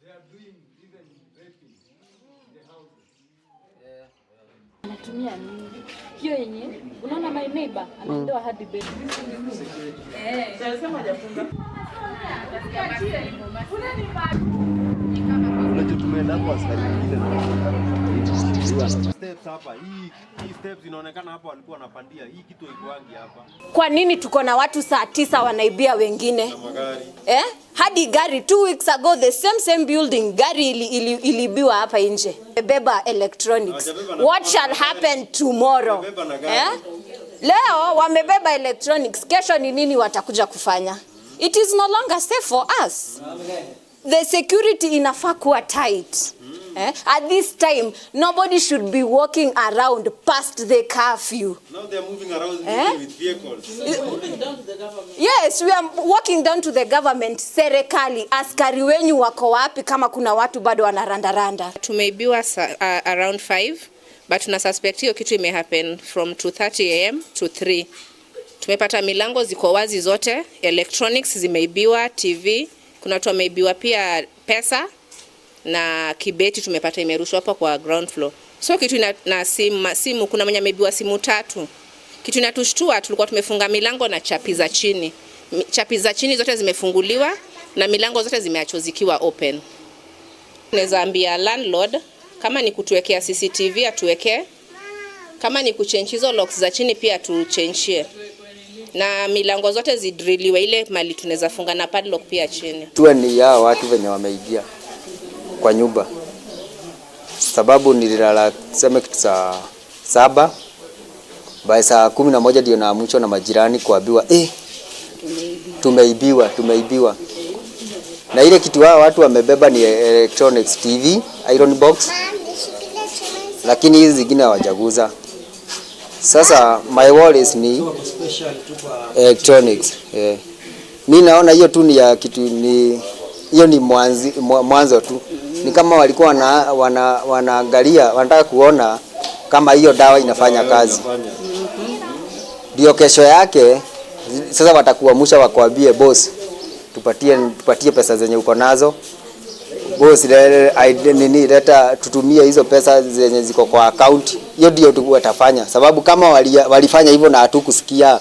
They are doing even raping in the houses. Anatumia nini? Hiyo yenye unaona my neighbor anaondoa hadi bed. Unajua tumeenda kwa askari mwingine na Steps hapa, hii steps inaonekana hapa walikuwa wanapandia. Hii kitu haikuangi hapa. Kwa nini tuko na watu saa 9 wanaibia wengine? Magari. Eh? Hadi gari 2 weeks ago, the same same building, gari iliibiwa hapa nje. Beba electronics. Hawajabeba na- What shall happen tomorrow? Wamebeba na gari. Eh? Leo wamebeba electronics, kesho ni nini watakuja kufanya? It is no longer safe for us. The security inafaa kuwa tight. Eh? At this time, nobody should be walking around past the curfew. Now they are moving around Eh? With vehicles. Yes, we are walking down to the government. Serikali, askari wenyu wako wapi kama kuna watu bado wanarandaranda? Tumeibiwa around 5, but tuna suspect hiyo kitu imehappen from 2:30 a.m. to 3. Tumepata milango ziko wazi zote, electronics zimeibiwa, TV, kuna watu wameibiwa pia pesa na kibeti tumepata imerushwa hapo kwa ground floor. So kitu na simu, kuna mwenye ameibiwa simu tatu. Kitu inatushtua, tulikuwa tumefunga milango na chapi za chini. Chapi za chini zote zimefunguliwa na milango zote zimeachwa zikiwa open. Naweza ambia landlord kama ni kutuwekea CCTV atuwekee, kama ni kuchange hizo locks za chini pia tuchangie, na milango zote zidriliwe, ile mali tunaweza funga na padlock pia chini. Tuwe ni hao watu venye wameingia kwa nyumba, sababu nililala tuseme kitu saa 7, by saa 11 ndio naamshwa na majirani kuambiwa, "Eh, tumeibiwa, tumeibiwa." Na ile kitu hao watu wamebeba ni electronics, TV, iron box, lakini hizi zingine hawajaguza. Sasa my worries ni electronics. Yeah. Mi naona hiyo tu ni ya kitu ni hiyo ni mwanzo tu. Ni kama walikuwa wanaangalia, wanataka kuona kama hiyo dawa inafanya kazi. Ndio kesho yake sasa watakuamsha wakwambie, "Boss, tupatie pesa zenye uko nazo. Boss, nini, leta tutumie hizo pesa zenye ziko kwa account." Hiyo ndio tu watafanya, sababu kama walifanya hivyo na hatukusikia.